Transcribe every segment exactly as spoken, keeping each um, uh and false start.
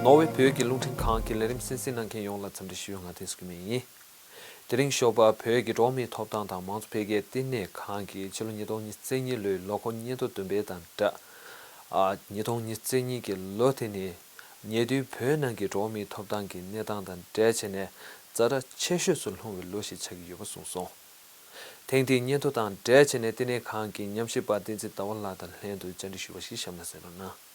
ནོར་ཝེ་བོད་ཀྱི་རླུང་འཕྲིན་ཁང་གི་ལས་རིམ་གསན་གཟིགས་གནང་མཁན་ཡོངས་ལ་འཚམས་འདྲི་ཞུ། ང་བསྟན་འཛིན་སྐྱིད་མེད་ཡིན། དེ་རིང་ཞོགས་པ་བོད་ཀྱི་འགྲོ་བ་མིའི་ཐོབ་ཐང་དང་མང་གཙོ་འཕེལ་རྒྱས་བསྟི་གནས་ཁང་གིས་ཕྱི་ལོ་ཉིས་སྟོང་ཉི་ཤུ་རྩ་གཉིས་ལོའི་ལོ་འཁོར་སྙན་ཐོ་བདུན་པའི་དང་སྦྲགས། ཨ། ཉིས་སྟོང་ཉི་ཤུ་རྩ་གཉིས་ཀྱི་ལོ་དེ་ནི་ཉེ་དུས་བོད་ནང་གི་འགྲོ་བ་མིའི་ཐོབ་ཐང་གི་གནས་སྟངས་དང་འབྲེལ་བྱས་ནས་ཛ་དྲག་ཆེ་ཤོས་སུ་ལྷུང་བའི་ལོ་ཞིག་ཆགས་ཀྱི་ཡོད་པ་གསུངས་སོང་། ཐེངས་འདིའི་སྙན་ཐོ་དང་འབྲེལ་བྱས་ནས་བསྟི་གནས་ཁང་གི་ཉམས་ཞིབ་པ་བསྟན་འཛིན་ཟླ་བ་ལགས་དང་ལྷན་དུ་བཅར་འདྲི་ཞུས་པ་ཞིག་གཤམ་ལ་གསན་རོགས་གནང་།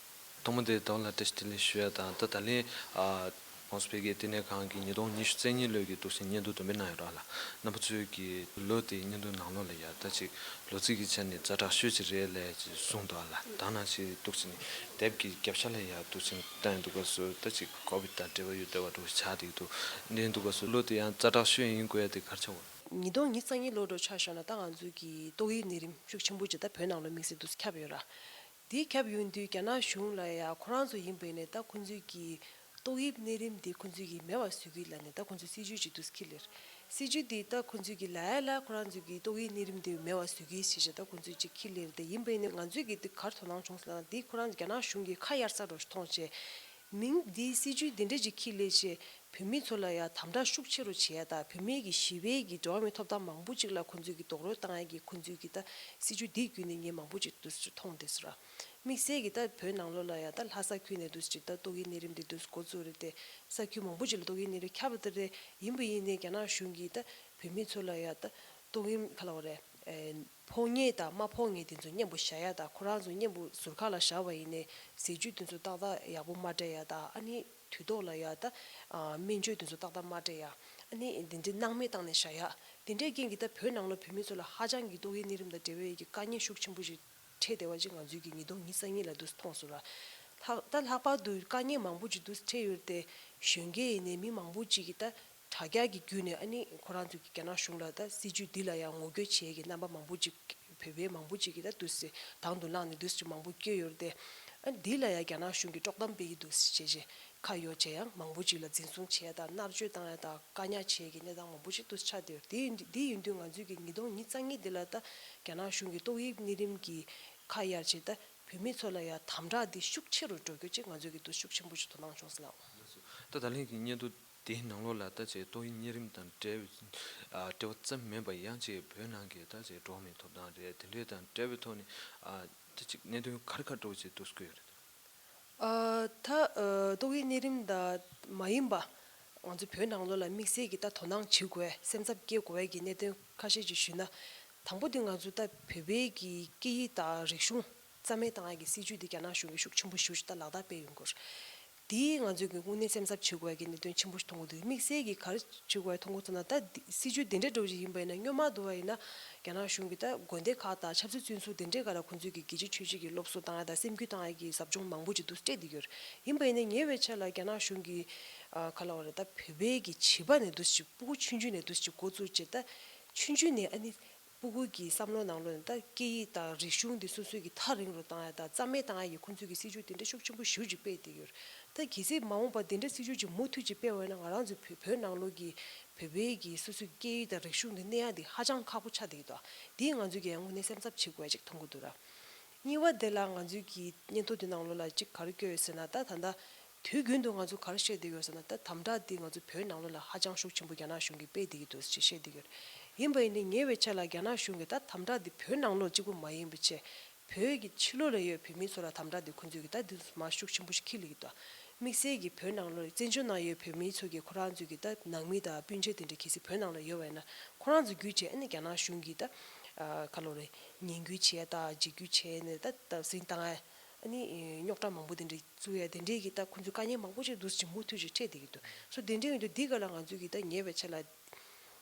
ཐོག་མ་དེ་ཟླ་བ་ལགས་བཀྲ་ཤིས་བདེ་ལེགས་ཞུ་ཡ་དང་། ད་ད་ལན་ཨ་མང་གཙོ་འཕེལ་རྒྱས་བསྟི་གནས་ཁང་གི་ཉིས་སྟོང་ཉི་ཤུ་རྩ་གཉིས་ལོའི་གི་འདུག་སེ་སྙན་ཐོ་བདུན་པ་གནང་ཡོད་ར་ལ། རྣམ་པ་ཚོས་ཀྱི་ལོ་དེའི་སྙན་ཐོ་ནང་ལོགས་ལ་ཡ་ད་ཅིག་ལོ་ཚིགས་ཀྱི་ཆ་ནས་ཛ་དྲག་ཤོས་ཅིག་རེད་ལབ་ཅིག་གསུངས་འདུག་ཨ་ལ། ད་ནང་བཞིན་འདུག་སེ་ནི་དེབ་ཀྱི་རྒྱབ་ཤ་ལ་ཡ་འདུག་སེ་བཏང་འདུག་ག་སོ། ད་ཅིག་ཀོ་བིད་དང་འབྲེལ་བ་ཡོད་བསྡད་པ་འདྲ་བོ་ཆགས་བསྡད་འདུག་འདི་འདུག་ག་སོ། ལོ་དེ་ཡང་ཛ་དྲག་ཤོས་ཡིན་དགོས་ཡ་དེ་ག་རེ་ཆགས་འོང་། ཉིས་སྟོང་ཉི་ཤུ་རྩ་གཉིས་ལོ་འདྲ་ཆ་བཞག་ན་ད་ང་ཚོའི་གི་ཏོག་དབྱིབས་ནད་རིམས་ཤུགས་ཆེན་པོ་ཅིག་ད་བོད་ནང་ལ་དམིགས་བསལ་འདུག་སེ་ཁྱབ་ཡོད་ར། དེ་ཁྱབ་ཡོང་དུས་རྒྱ་ནག་གཞུང་ལ་ཡ་ཁོ་རང་ཚོ་ཡིན་པ་ཡིན་ནའི་ད་ཁོ་ཚོས་ཀྱི་ཏོག་དབྱིབས་ནད་རིམས་དེ་ཁོ་ཚོས་ཀྱི་མེད་པ་བཟོ་གི་ལབ་ནས་ད་ཁོ་ཚོས་སྲིད་ཇུས་ཅིག་འདུག་སེ་འཁྱེར་ལེ། སྲིད་ཇུས་དེ་ད་ཁོ་ཚོས་ཀྱི་ལ་ཡ་ལ་ཁོ་རང་ཚོས་ཀྱི་ཏོག་དབྱིབས་ནད་རིམས་དེ་མེད་པ་བཟོ་གི་ཞེས་བྱས་ད་ཁོ་ཚོས་ཅིག་འཁྱེར་ལེ་རེད་དེ། ཡིན་པ་ཡིན་ནའི་ང་ཚོས་ཀྱི་དེ་ག་རེ་དོ་སྣང་བྱུང་ཟེར་ན་དེ་ཁོ་རང་རྒྱ་ནག་གཞུང་གི་ཁ་གཡར་ས་འདྲ་བོ་ཞིག་མཐོང་བྱས། མིང་འདི་སྲིད་ཇུས་འདི་འདྲ་ཅིག་འཁྱེར་ལེ་བྱས། བོད་མི་ཚོ་ལ་ཡང་དམ་དྲག་ཤུགས་ཆེ་རུ་བྱེད་ཡ་དང་། བོད་མིའི་གི་ཞི་བའི་གི་འགྲོ་བ་མིའི་ཐོབ་ཐང་མང་པོ་ཅིག་ལ་ཁོང་ཚོས་གི་རྡོག་རོལ་བཏང་ཡ་གི་ཁོང་ཚོས་གི་ད་སྲིད་ཇུས་འདི་བརྒྱུད་ནས་ངས་མང་པོ་ཅིག་འདུག་སེ་མཐོང་བསྡད་སོང་ར། དམིགས་བསལ་གི་ད་བོད་ནང་ལོགས་ལ་ཡ་ད་ལྷ་ས་ཁུལ་ནས་འདུག་སེ་ཅིག་ད་ཏོག་དབྱིབས་ནད་རིམས་འདི་འདུག་སེ་འགོ་བཙུགས་རེད་དེ། ས་ཁུལ་མང་པོ་ཅིག་ལ་ཏོག་དབྱིབས་ནད་རིམས་ཁྱབ་པ་དེ་རེད། ཡིན་པ་ཡིན་ནའི་རྒྱ་ནག་གཞུང་གིས་ད་བོད་མི་ཚོ་ལ་ཡ་ད་ཏོག་དབྱིབས་ག་ལབ་དགོས་རེད། ཨེ། ཕོག་མཁན་དང་མ་ཕོག་མཁན་དེ་ཚོ་མཉམ་པོ་བཞག་ཡ་དང་། ཁོ་རང་ཚོ་མཉམ་པོ་ཟུར་ཁ་ལ་བཞག་པ་ཡིན་ནའི་ཟས་བཅུད་དེ་ཚོ་ཏག་ཏག་ཡག་པོ་མ་སྤྲད་ཡ་དང་། ཨ་ནི་དུས་ཐོག་ལ་ཡ་ད་ཨ་སྨན་བཅོས་དེ་ཚོ་ཏག་ཏག་མ་སྤྲད་ཡ། ཨ་ནི་དེ་འདྲའི་སྣང་མེད་བཏང་ནས་བཞག་ཡ། དེ་འདྲའི་རྐྱེན་གྱིས་ད་བོད་ནང་ལ་བོད་མི་ཚོ་ལ་ཧ་ཅང་གི་ཏོག་དབྱིབས་ནད་རིམས་དང་འབྲེལ་བའི་གི་དཀའ་ངལ་ཤུགས་ཆེན་པོ་ཞིག་འཕྲད་བསྡད་པ་ཅིག་ང་ཚོས་ཀྱི་ཉིས་སྟོང་ཉི་ཤུ་རྩ་གཉིས་ལ་འདུག་སེ་མཐོང་སོང་ར། ལྷག་ད་ལྷག་པར་དུ་དཀའ་ངལ་མང་པོ་ཅིག་འདུག་སེ་འཕྲད་ཡོད་རེད་དེ། གཞོན་སྐྱེས་ཡིན་ནའི་མི་མང་པོ་ཅིག་གིས་ད་དྲ་རྒྱ་གི་བརྒྱུད་ནས་ཨ་ནི་ཁོ་རང་ཚོས་ཀྱི་རྒྱ་ནག་གཞུང་ལ་ད་སྲིད་ཇུས་འདི་ལ་ཡང་ངོ་རྒོལ་བྱེད་ཀྱི་རྣམ་པ་མང་པོ་ཅིག་བོད་པའི་མང་པོ་ཅིག་གིས་ད་འདུག་སེ་དང་དུ་བླངས་ནས་འདུག་སེ་མང་པོ་བསྐྱོད་ཡོད་རེད་དེ། ཨ་ནི་འདི་ལ་ཡང་རྒྱ་ནག་གཞུང་གིས་དཀྲོག་གཏམ་སྤེལ་གྱི་འདུག་སེ་བྱས་བྱས། ཁ་ཡོད་བྱས་ཡང་མང་པོ་ཅིག་ལ་འཛིན་བཟུང་བྱས་དང་མནར་གཅོད་བཏང་ཡ་དང་བཀག་ཉར་བྱས་ཀྱི་གནས་སྟངས་མང་པོ་ཞིག་འདུག་ཆགས་བསྡད་ཡོད། དེ་ཡིན་དེ་ཡིན་དུས་ང་ཚོས་ཀྱི་ཉིས་སྟོང་ཉི་ཤུ་རྩ་གཉིས་འདི་ལ་ད་རྒྱ་ནག་གཞུང་གིས་ཏོག་དབྱིབས་ནད་རིམས་ཀྱི་ཁ་གཡར་བྱས་ད་བོད་མི་ཚོ་ལ་ཡང་དམ་དྲག་འདི་ཤུགས་ཆེ་རུ་འགྲོ་རྒྱུ་ཅིག་ང་ཚོས་ཀྱི་འདུག་ཤུགས་ཆེན་པོ་ཞིག་དོ་སྣང་བྱུང་སོང་ལགས། ད་ད་ལན་གྱི་སྙན་ཐོ་དེའི་ནང་ལོགས་ལ་ད་ཅིག་ཏོག་དབྱིབས་ནད་རིམས་དང་འབྲེལ་བའི་ཨ་འབྲེལ་བ་ཙམ་མིན་པ་ཡང་ཅིག་བོད་ནང་གི་ད་ཅིག་འགྲོ་བ་མིའི་ཐོབ་ཐང་རེད། དེ་འདྲའི་དང་འབྲེལ་བའི་ཐོག་ནས་ཨ་ད་ཅིག་གནད་དོན་ག་རེ་ག་རེ་འདྲ་བོ་ཅིག་འདུག་སེ་བཀོད་ཡོད་རེད། ཨ་ད་ཨ་ཏོག་དབྱིབས་ནད་རིམས་དང་མ་ཡིན་པ་ང་ཚོ་བོད་ནང་ལོགས་ལ་དམིགས་བསལ་གྱི་ད་དོ་སྣང་བྱེད་དགོས། སེམས་འཚབ་སྐྱེ་དགོས་ཀྱི་གནད་དོན་ཁ་ཤས་ཅིག་ཞུས་ན། དང་པོ་དེ་ང་ཚོ་ད་བོད་པའི་གི་སྐད་ཡིག་དང་རིག་གཞུང་རྩ་མེད་བཏང་ཡ་གི་སྲིད་ཇུས་དེ་རྒྱ་ནག་གཞུང་གིས་ཤུགས་ཆེན་པོ་ཞེ་པོ་ཅིག་ད་ལག་བསྟར་སྤེལ་ཡོང་གི་ཡོད་རེད། དེས་ང་ཚོས་ཀྱི་དངོས་གནས་སེམས་འཚབ་བྱེད་དགོས་ཀྱི་གནད་དོན་ཆེན་པོ་ཞིག་མཐོང་གི་འདུག་དམིགས་བསལ་གྱིས་ག་རེ་བྱེད་དགོས་མཐོང་གི་འདུག་ཟེར་ན། ད་འདི་སྲིད་ཇུས་དེ་འདྲ་འདྲ་བོ་ཞིག་ཡིན་པ་ཡིན་ན་སྔོན་མ་འདུག་པ་ཡིན་ན་རྒྱ་ནག་གཞུང་གིས་ད་དགོན་སྡེ་ཁག་དང་ཆབ་སྲིད་བཙོན་ཟུར་དེ་འདྲའི་སྒང་ལ་ཁོང་ཚོས་ཀྱི་རྒྱལ་སྤྱིའི་ཆོས་བརྒྱུད་ཀྱི་སློབ་གསོ་བཏང་ཡ་དང་སེམས་འགུལ་བཏང་ཡ་གི་ཟབ་སྦྱོང་མང་པོ་ཅིག་འདུག་སྤྲད་བསྡད་ཀྱི་ཡོད་རེད། ཡིན་པ་ཡིན་ན་ཉེ་བའི་ཆར་ལ་རྒྱ་ནག་གཞུང་གིས་ཨ་ག་ལབ་དགོས་རེད། ད་བོད་པའི་གི་བྱིས་པ་ནས་འདུག་སེ་ཅིག་ཕྲུ་གུ་ཆུང་ཆུང་ནས་འདུག་སེ་ཅིག་འགོ་བཙུགས་བྱས། ད་ཆུང་ཆུང་ནས་ཨ་ནི་ཕྲུ་གུ་གི་བསམ་བློ་ནང་ལོགས་ནས་ད་སྐད་ཡིག་དང་རིག་གཞུང་འདི་སོ་སོའི་གི་ཐག་རིང་རུ་བཏང་ཡ་དང་རྩ་མེད་བཏང་ཡ་གི་ཁོང་ཚོའི་གི་སྲིད་ཇུས་དེ་འདྲ་ཤུགས་ཆེན་པོ་ཞེ་པོ་ཅིག་སྤེལ་བསྡད་ཡོད་རེད། ད་གལ་སྲིད་མ་འོངས་པ་དེ་འདྲ་སྲིད་ཇུས་ཅིག་མུ་མཐུད་ཅིག་སྤེལ་བ་ཡིན་ན་ང་རང་ཚོའི་བོད་བོད་ནང་ལོགས་ཀྱི་བོད་པའི་གི་སོ་སོའི་སྐད་ཡིག་དང་རིག་གཞུང་འདི་གནས་ཡ་འདི་ཧ་ཅང་ཁག་པོ་ཆགས་བསྡད་ཀྱི་འདུག་འདིས་ང་ཚོས་ཀྱི་ཡང་དངོས་གནས་སེམས་འཚབ་བྱེད་དགོས་ཡ་ཅིག་མཐོང་གི་འདུག་ར། གཉིས་པ་དེ་ལ་ང་ཚོའི་གི་སྙན་ཐོ་དེ་ནང་ལོགས་ལ་ཅིག་ག་རེ་བཀོད་ཡོད་ཟེར་ན། ད་ད་ལྟ་དུས་རྒྱུན་དུ་ང་ཚོ་ག་རེ་བཤད་བསྡད་ཡོད་ཟེར་ན། ད་དམ་དྲག་འདི་ང་ཚོ་བོད་ནང་ལོགས་ལ་ཧ་ཅང་ཤུགས་ཆེན་པོ་རྒྱ་ནག་གཞུང་གིས་སྤེལ་བསྡད་ཀྱི་འདུག་ཅེས་བཤད་བསྡད་ཡོད། ཡིན་པ་ཡིན་ནའི་ཉེ་བའི་ཆར་ལ་རྒྱ་ནག་གཞུང་གིས་ད་དམ་དྲག་འདི་བོད་ནང་ལོགས་གཅིག་པུ་མ་ཡིན་པ་བྱས། བོད་ཀྱི་ཕྱི་ལོགས་ལ་ཡོད་བོད་མི་ཚོ་ལ་དམ་དྲག་འདི་ཁོང་ཚོས་ཀྱིས་ད་འདི་མར་ཤུགས་ཆེན་པོ་ཞིག་འཁྱེར་སླེབས་ཀྱི་འདུག་དམིགས་བསལ་གྱིས་བོད་ནང་ལོགས་བཙན་བྱོལ་ནང་ཡོད་བོད་མི་ཚོ་གིས་ཁོ་རང་ཚོའི་གི་ད་ནང་མི་དང་སྤུན་མཆེད་དེ་འདྲ་གལ་སྲིད་བོད་ནང་ལ་ཡོད་པ་ཡིན་ན། ཁོ་རང་ཚོ་བརྒྱུད་བྱས་ཨ་ནི་རྒྱ་ནག་གཞུང་གིས་ད་ཨ་ག་ལབ་དགོས་རེད། ངན་སྐུལ་བྱས་དང་འཇིགས་སྐུལ་བྱས་ནས་ད་ད་འཛིན་བཏང་ཡ། ཨ་ནི་རྙོག་དྲ་མང་པོ་དེ་འདྲ་བཙུགས་ཡ་དེ་འདྲའི་གི་ད་ཁོང་ཚོའི་དཀའ་ངལ་མང་པོ་ཞིག་འདུག་སེ་མུ་མཐུད་ཅིག་འཕྲད་བསྡད་ཀྱི་འདུག་སོ་དེ་འདྲའི་ཡོད་དུས་འདི་ག་ལ་ང་ཚོས་ཀྱིས་ད་ཉེ་བའི་ཆར་ལ་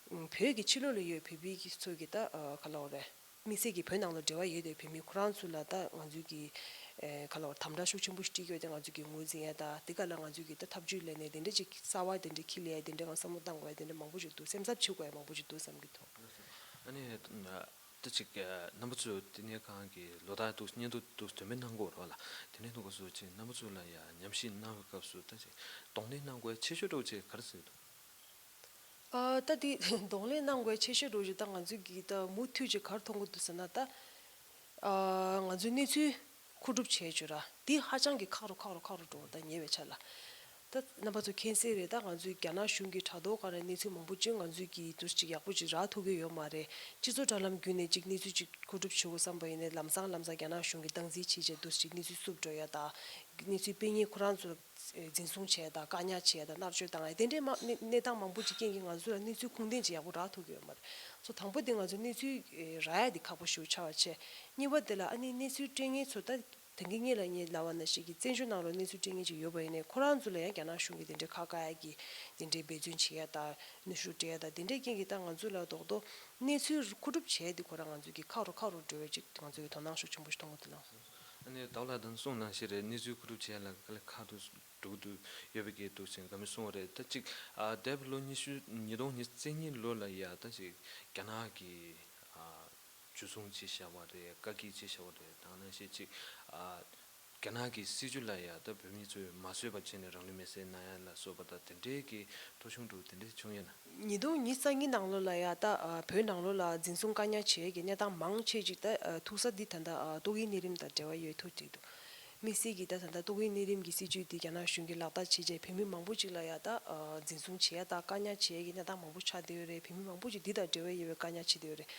བོད་ཀྱི་ཕྱི་ལོགས་ལ་ཡོད་བོད་པའི་གི་ཚོ་གི་ད་ཨ་ག་ལབ་དགོས་རེད། དམིགས་བསལ་གྱིས་བོད་ནང་ལ་འབྲེལ་བ་ཡོད་དེ་བོད་མི་ཁོ་རང་ཚོ་ལ་ད་ང་ཚོས་ཀྱིས་ཨེ་ག་ལབ་དགོས་རེད། དམ་དྲག་ཤུགས་ཆེན་པོ་ཞིག་སྤྲད་ཀྱི་ཡོད་དེ་ང་ཚོས་ཀྱིས་ངོས་འཛིན་ཡ་ད་འདི་ག་ལ་ང་ཚོས་ཀྱིས་ད་ཐབས་ཇུས་ལེན་ནས་དེ་འདྲ་ཅིག་གསར་པ་དེ་འདྲ་འཁྱེར་སླེབས་ཡ་དེ་འདྲ་ང་བསམ་བློ་བཏང་དགོས་ཡ་དེ་འདྲ་མང་པོ་ཞིག་འདུག་སེམས་འཚབ་བྱེད་དགོས་ཡ་མང་པོ་ཞིག་འདུག་བསམ་གྱི་འདུག་ཨ་ནི། ད་ཅིག་རྣམ་པ་ཚོས་བསྟི་གནས་ཁང་གི་ལོ་ལྟར་དུ་སྙན་ཐོ་དུ་དོན་མེད་གནང་དགོས་རོགས་ལ། དེ་ནས་དུ་ག་སུ་ཅིག་རྣམ་པ་ཚོ་ལ་ཡ་ཉམས་ཞིབ་གནང་བའི་སྐབས་སུ་ད་ཅིག་གདོང་ལེན་གནང་དགོས་ཆེ་ཤོས་འདྲ་བོ་ཅིག་ག་རེ་ཟེར་འདུག་ཨ་ད་དེ་གདོང་ལེན་གནང་དགོས་ཆེ་ཤོས་འདྲ་བོ་ཅིག་ད་ང་ཚོས་ཀྱི་ད་མུ་མཐུད་ཅིག་ག་རེ་མཐོང་གི་འདུག་ཟེར་ན། ད་ཨ་ང་ཚོས་གནས་ཚུལ་མཁོ་སྒྲུབ་བྱས་བྱུང་ར་དེ་ཧ་ཅང་གི་ཁག་རུ་ཁག་རུ་ཁག་རུ་འགྲོ་བ་ད་ཉེ་བའི་ཆར་ལ། ད་རྣམ་པ་ཚོ་མཁྱེན་གསལ་རེད། ད་ང་ཚོའི་རྒྱ་ནག་གཞུང་གི་དྲ་ཐོག་སྒང་ནས་གནས་ཚུལ་མང་པོ་ཅིག་ང་ཚོས་ཀྱིས་འདུག་ཅིག་ཡག་པོ་ཅིག་རག་ཐུབ་ཀྱི་ཡོད་མ་རེད། སྤྱི་ཚོགས་དྲ་ལམ་བརྒྱུད་ནས་ཅིག་གནས་ཚུལ་ཅིག་མཁོ་སྒྲུབ་བྱེད་དགོས་བསམ་པ་ཡིན་ནའི་ལམ་སང་ལམ་སང་རྒྱ་ནག་གཞུང་གིས་སྟངས་འཛིན་བྱེད་བྱས་འདུག་ཅིག་གནས་ཚུལ་བསུབ་འགྲོ་ཡ་དང་། གནས་ཚུལ་སྤེལ་མཁན་ཁོ་རང་ཚོ་འཛིན་བཟུང་བྱས་དང་བཀག་ཉར་བྱས་དང་མནར་གཅོད་བཏང་ཡ་དེ་འདྲའི་མ་གནས་གནས་སྟངས་མང་པོ་ཅིག་རྐྱེན་གྱིས་ང་ཚོ་ལ་གནས་ཚུལ་ཁུངས་ལྡན་ཅིག་ཡག་པོ་རག་ཐུབ་ཀྱི་ཡོད་མ་རེད། སོ་དང་པོ་དེ་ང་ཚོ་གནས་ཚུལ་རག་ཡ་དེ་ཁག་པོ་ཞེ་པོ་ཆགས་པ་བྱས། གཉིས་པ་དེ་ལ་ཨ་ནི་གནས་ཚུལ་སྤྲད་མཁན་ཚོ་ད། ད་གིན་སྔོན་ལ་ངས་ལབ་པ་ནང་བཞིན་གྱི་བཙན་བྱོལ་ནང་ལ་གནས་ཚུལ་སྤྲད་མཁན་ཅིག་ཡོད་པ་ཡིན་ནའི་ཁོ་རང་ཚོ་ལ་ཡང་རྒྱ་ནག་གཞུང་གིས་དེ་འདྲའི་ཁ་བཀག་ཡ་གི་དེ་འདྲའི་འབད་བརྩོན་བྱེད་ཡ་དང་གནོན་ཤུགས་སྤྲད་ཡ་དང་དེ་འདྲའི་རྐྱེན་གྱིས་ད་ང་ཚོ་ལ་རྡོག་རྡོག་གནས་ཚུལ་མཁོ་སྒྲུབ་བྱས་ཏེ་ཁོ་རང་ང་ཚོ་གི་ཁག་རུ་ཁག་རུ་འགྲོ་བའི་ཅིག་ང་ཚོ་གི་དོ་སྣང་ཤུགས་ཆེན་པོ་ཞིག་མཐོང་གི་འདུག་ལགས། ཨ་ནི་ཟླ་བ་ལགས་དང་གསུངས་ནང་བཞིན་རེད། གནས་ཚུལ་མཁོ་སྒྲུབ་བྱེད་ཡ་ལ་དཀའ་ལས་ཁག་ཏུ་འགྲོ་གི་འདུག་ཡོད་པའི་སྐད་འདུག་ཟེར་དགའ་མོས་གསུངས་པ་རེད། ད་ཅིག་ཨ་འདས་པའི་ལོ་ཉི་ཤུ་ཉིས་སྟོང་ཉི་ཤུ་རྩ་གཉིས་ལོ་ལ་ཡ་ད་ཅིག་རྒྱ་ནག་གི་ཨ། འཇུ་བཟུང་བྱས་བཞག་པ་རེད། བཀག་སྐྱིལ་བྱས་བཞག་པ་རེད། དེ་ནང་བཞིན་ཅིག་ཨ། རྒྱ་ནག་གི་སྲིད་བྱུས་ལ་ཡ་ད་བོད་མི་ཚོས་མ་བཟོད་པ་བྱས་ནས་རང་ལུས་མེར་སྲེག་གནང་ཡ་ལ་སོགས་པ་དང་དེ་འདྲའི་གི་ཐོ་གཞུང་འདྲ་བོ་དེ་འདྲ་བྱུང་ཡོད་ན། ཉིས་སྟོང་ཉི་ཤུ་རྩ་གཉིས་ནང་ལོགས་ལ་ཡ་ད་ཨ། བོད་ནང་ལོགས་ལ་འཛིན་བཟུང་བཀག་ཉར་བྱེད་ཡས་ཀྱི་གནས་སྟངས་མང་ཆེ་ཅིག་ད་ཨ། ཐུག་ས་འདི་ད་ལྟ་ཨ། ཏོག་དབྱིབས་ནད་རིམས་དང་འབྲེལ་བ་ཡོད་ཐུག་ཅིག་འདུག་དམིགས་བསལ་གྱིས་ད་ད་ལྟ་ཏོག་དབྱིབས་ནད་རིམས་ཀྱི་སྲིད་བྱུས་འདི་རྒྱ་ནག་གཞུང་གིས་ལག་བསྟར་བྱས་རྗེས་བོད་མི་མང་པོ་ཅིག་ལ་ཡ་ད་ཨ། འཛིན་བཟུང་བྱེད་ཡ་དང་བཀག་ཉར་བྱེད་ཡ་གི་གནས་སྟངས་མང་པོ་ཆགས་བསྡད་ཡོད་རེད། བོད་མི་མང་པོ་ཅིག་འདི་དང་འབྲེལ་བ་ཡོད་པའི་བཀག་ཉར་བྱེད་བསྡད་ཡོད་རེད།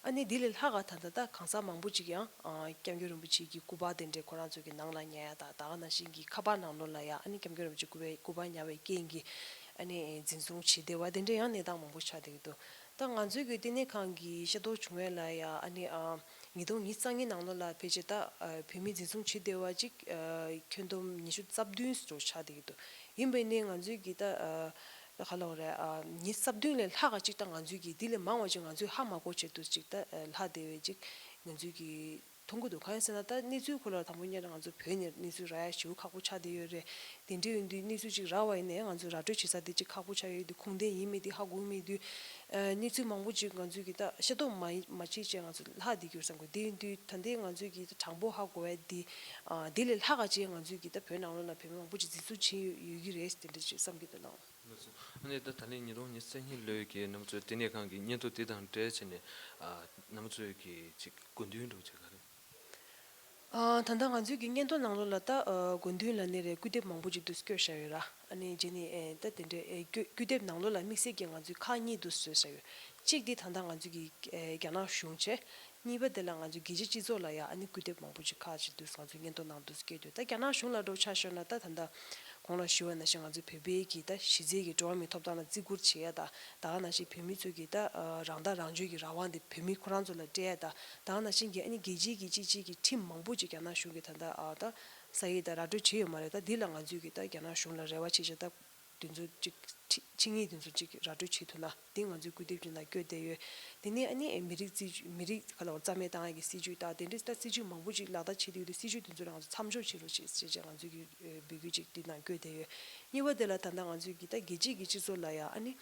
ཨ་ནི་འདི་ལས་ལྷག་ག་ད་ལྟ་ད་གང་ཟག་མང་པོ་ཅིག་ཡང་ཨ། སྐྱབས་མགོན་རིན་པོ་ཆེ་གི་སྐུ་པར་དེ་འདྲའི་ཁོ་རང་ཚོ་གི་ནང་ལ་ཉར་ཡ་དང་ད་ག་ནང་བཞིན་གྱི་ཁ་པར་ནང་ལོགས་ལ་ཡ་ཨ་ནི་སྐྱབས་མགོན་རིན་པོ་ཆེ་སྐུ་པའི་སྐུ་པར་ཉར་བའི་རྐྱེན་གྱིས་ཨ་ནི་འཛིན་བཟུང་བྱེད་བསྡད་པ་དེ་འདྲའི་ཡང་གནས་སྟངས་མང་པོ་ཆགས་བསྡད་ཀྱི་འདུག་ད་ང་ཚོའི་གི་ལྟེ་གནས་ཁང་གི་ཤེས་རྟོགས་བྱུང་བའི་ལ་ཡ་ཨ་ནི་ཨ། ཉིས་སྟོང་ཉི་ཤུ་རྩ་གཉིས་ནང་ལོགས་ལ་ཕལ་ཆེར་ད་ཨ། བོད་མི་འཛིན་བཟུང་བྱེད་བསྡད་པ་ཅིག་ཨ། ཁྱོན་བསྡོམས་ཉི་ཤུ་རྩ་བདུན་ཙམ་ཆགས་བསྡད་ཀྱི་འདུག་ཡིན་པས་ནི་ང་ཚོའི་གི་ད་ཨ། ད་ག་ལབ་དགོས་རེད། ཨ། ཉི་ཤུ་རྩ་བདུན་ལས་ལྷག་ག་ཅིག་ད་ང་ཚོའི་གི་འདི་ལས་མང་བ་ཅིག་ང་ཚོས་ཧ་མ་གོ་བྱས་འདུག་ཅིག་ད་ཨ། ལྷག་བསྡད་པའི་ཅིག་ང་ཚོའི་གི་མཐོང་གི་འདུག་གང་ཡིན་ཟེར་ན་ད་གནས་ཚུལ་ཁོ་ལ་དང་པོ་ཉིད་ནས་ང་ཚོ་བོད་ནས་གནས་ཚུལ་རག་ཡ་ཞེ་པོ་ཁག་པོ་ཆགས་བསྡད་ཡོད་རེད། དེ་འདྲ་ཡིན་དུས་གནས་ཚུལ་ཅིག་རག་པ་ཡིན་ནའི་ང་ཚོ་ར་སྤྲོད་བྱེད་ས་དེ་ཅིག་ཁག་པོ་ཆགས་ཡོད་དུས་ཁུངས་ལྡན་ཡིན་མིན་དེ་ཧ་གོ་མེད་དུས། ཨ། གནས་ཚུལ་མང་པོ་ཅིག་ང་ཚོས་ཀྱི་ད་ཤེས་རྟོགས་མ་མ་བྱས་བྱས་ང་ཚོ་ལྷག་བསྡད་ཀྱི་ཡོད་བསམ་གི། དེ་ཡིན་དུས་ད་ལྟའི་ང་ཚོས་ཀྱི་ད་དྲང་པོ་ཧ་གོ་བ་དེ། ཨ། དེ་ལས་ལྷག་ག་ཅིག་ང་ཚོས་ཀྱི་ད་བོད་ནང་ལོགས་ལ་བོད་མི་མང་པོ་ཅིག་འཛིན་བཟུང་བྱས་ཡོད་ཡོད་ཀྱི་རེད་དེ་འདྲ་ཅིག་བསམ་གྱི་འདུག་ལགས། ལགས་སོ། ཨ་ནི་ད་ད་ལན་ཉིས་སྟོང་ཉི་ཤུ་རྩ་གཉིས་ལོའི་གི་རྣམ་པ་ཚོའི་ལྟེ་གནས་ཁང་གི་སྙན་ཐོ་དེ་དང་འབྲེལ་བྱས་ནས། ཨ། རྣམ་པ་ཚོའི་གི་ཅིག་དགོས་འདུན་འདྲ་བོ་ཅིག་ག་རེ། ཨ། ད་ལྟ་ང་ཚོའི་གི་སྙན་ཐོ་ནང་ལོགས་ལ་ད་ཨ། དགོས་འདུན་ལབ་ནི་རེད། སྐུལ་འདེབས་མང་པོ་ཅིག་འདུག་སེ་བཀོད་བཞག་ཡོད་ར། ཨ་ནི་རྗེས་ནས་ཨེ་ད་དེ་འདྲའི་ཨེ་སྐུལ་སྐུལ་འདེབས་ནང་ལོགས་ལ་དམིགས་བསལ་གྱི་ང་ཚོས་ཁག་གཉིས་འདུག་སེ་བཟོས་བཞག་ཡོད། གཅིག་དེ་ད་ལྟ་ང་ཚོའི་གི་ཨེ་རྒྱ་ནག་གཞུང་བྱས། གཉིས་པ་དེ་ལ་ང་ཚོའི་རྒྱལ་སྤྱིའི་སྤྱི་ཚོགས་ལ་ཡང་ཨ་ནི་སྐུལ་འདེབས་མང་པོ་ཅིག་ཁག་ཅིག་འདུག་ང་ཚོའི་སྙན་ཐོ་ནང་འདུག་སྐད་དུ། ད་རྒྱ་ནག་གཞུང་ལ་འགྲོ་ཆ་ཤོར་ན་ད་ད་ལྟ་གོང་ལ་ཞུས་པ་ནང་བཞིན་ང་ཚོའི་བོད་པའི་གི་ད་གཞི་རྩའི་གི་འགྲོ་བ་མིའི་ཐོབ་ཐང་ལ་བརྩི་བཀུར་བྱེད་ཡ་ད་ད་ག་ནང་བཞིན་བོད་མི་ཚོ་གི་ད་རང་ཐག་རང་གཅོད་ཀྱི་རང་དབང་དེ་བོད་མི་ཁོ་རང་ཚོ་ལ་སྤྲད་ཡ་ད་ད་ག་ནང་བཞིན་གྱི་ཨ་ནི་རྒྱལ་སྤྱིའི་གི་སྤྱི་སྤྱིའི་གི་ཁྲིམས་མང་པོ་ཅིག་རྒྱ་ནག་གཞུང་གི་ད་ལྟ་ཨ་ད་ས་ཡིག་ད་ར་སྤྲོད་བྱས་ཡོད་མ་རེད། ད་འདི་ལ་ང་ཚོས་གི་ད་རྒྱ་ནག་གཞུང་ལ་རེ་བ་བྱེད་བྱ་ད། དེ་ཚོ་གཅིག་ཆེ་ཆེད་མངགས་དེ་ཚོ་གཅིག་ར་སྤྲོད་བྱེད་ཐུབ་ན་དེ་ང་ཚོའི་སྐུལ་འདེབས་ཀྱི་ནང་བཀོད་བསྡད་ཡོད། དེ་ནས་ཨ་ནི་མི་རིགས་རྩིས་མི་རིགས་ག་ལ་བར་རྩ་མེད་བཏང་ཡག་གི་སྲིད་ཇུས་དང་དེ་འདྲའི་ད་སྲིད་ཇུས་མང་པོ་ཅིག་ལག་བསྟར་བྱེད་བསྡད་ཡོད་དུས་སྲིད་ཇུས་དེ་ཚོ་ལ་ང་ཚོ་མཚམས་འཇོག་བྱེད་རོགས་བྱེད་ཅེས་ང་ཚོའི་གི་འབོད་སྐུལ་ཅིག་དེ་ནང་བཀོད་བསྡད་ཡོད། གཉིས་པ་དེ་ལ་ད་ལྟ་ང་ཚོའི་གི་ད་རྒྱལ་སྤྱིའི་གི་སྤྱི་ཚོགས་ལ་ཡང་ཨ་ནི་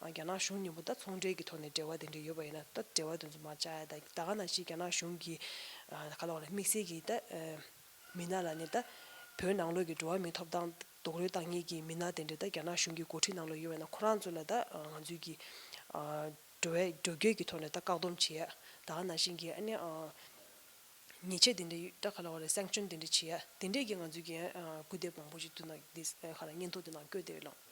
རྒྱ་ནག་གཞུང་མཉམ་པོ་ད་ཚོང་འབྲེལ་གྱི་ཐོག་ནས་འབྲེལ་བ་དེ་འདྲ་ཡོད་པ་ཡིན་ན་ད་འབྲེལ་བ་དེ་ཚོ་མ་བཅག་ཡ་ད་ད་ག་ནང་བཞིན་རྒྱ་ནག་གཞུང་གི་ག་ལ་བ་ལ་དམིགས་བསལ་གྱི་ད། མི་སྣ་ལ་ནི་ད་བོད་ནང་ལོགས་ཀྱི་འགྲོ་བ་མིའི་ཐོབ་ཐང་རྡོག་རོལ་བཏང་མཁན་གྱི་མི་སྣ་དེ་འདྲ་ད་རྒྱ་ནག་གཞུང་གི་འགོ་ཁྲིད་ནང་ལོགས་ཡོད་པ་ན་ཁོ་རང་ཚོ་ལ་ད་ང་ཚོའི་གི་འགྲོ་བའི་འགྲོ་སྐྱོད་ཀྱི་ཐོག་ནས་ད་བཀག་སྡོམ་བྱེད་ཡ་ད་ག་ནང་བཞིན་གྱི་ཨ་ནི་ཉེས་ཆད་དེ་འདྲ་ད་ག་ལ་བ་རེད་སེང་ཆོན་དེ་འདྲ་བྱེད་ཡ་དེ་འདྲས་ཀྱི་ང་ཚོའི་གི་སྐུལ་འདེབས་མང་པོ་ཞིག་འདུག་ན་འདི་ག་ལ་སྙན་ཐོ་དེ་ནང་བཀོད་བསྡད་ཡོད་ལགས།